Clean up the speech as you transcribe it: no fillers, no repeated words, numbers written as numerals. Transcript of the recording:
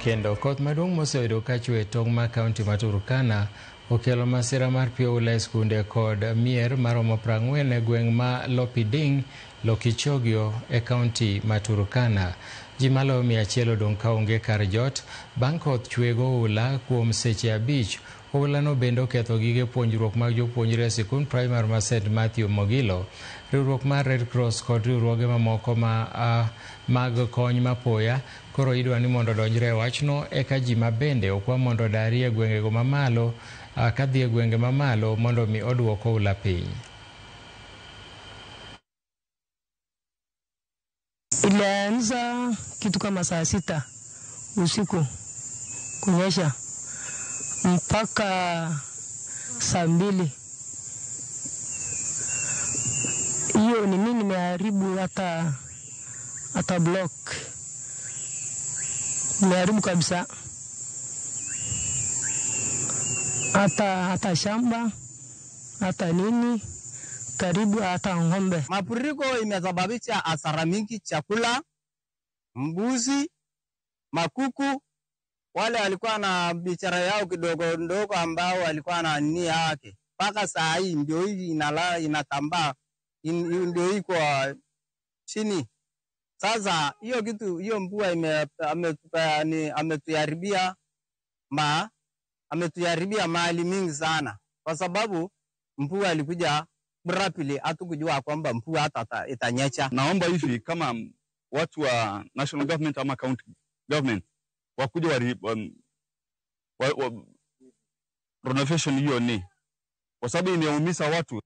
Kendo koth maduong' mosebedo ka chwe e tong' mar kaunti ma Turkana okelo masira mar pi oula e skunde kod mier maromo 40 e gweng' ma Lopiding, Lokichogio e kaunti ma Turkana. Ji maloyo 100 odong' kaonge kar jot bang' koth chwe goula kuom seche 5. Oulano bende oketho gige puonjruok mag jopuonjre e sikund primar ma St. Matthew Mogilo. Riwruok mar Red Cross kod riwruoge mamoko ma mag kony mapoya koro idwa ni mondo odonjre e wachno eka ji ma bende okwa mondo odari e gwengego mamalo kadhi e gwenge mamalo mondo mi oduok oula piny. Ilianza kitu kama saa 6 usiku kunyesha mpaka saa 2. Hiyo ni nini imeharibu hata block. Imeharibu kabisa. Hata shamba, hata nini, karibu hata ng'ombe. Mafuriko imesababisha hasara mingi, chakula, mbuzi, makuku. Wale walikuwa na biashara yao kidogo ndogo ambao walikuwa na nia yake. Mpaka saa hii ndio hii inatambaa, ndio hii kwa chini. Sasa hiyo kitu, hiyo mvua ametuharibia mali mingi sana. Kwa sababu mvua ilikuja rapidly, hatukujua kwamba mvua hata itanyesha. Naomba hivi kama watu wa national government ama county government wakuja wa renovation hiyo ni kwa sababu imeumiza watu.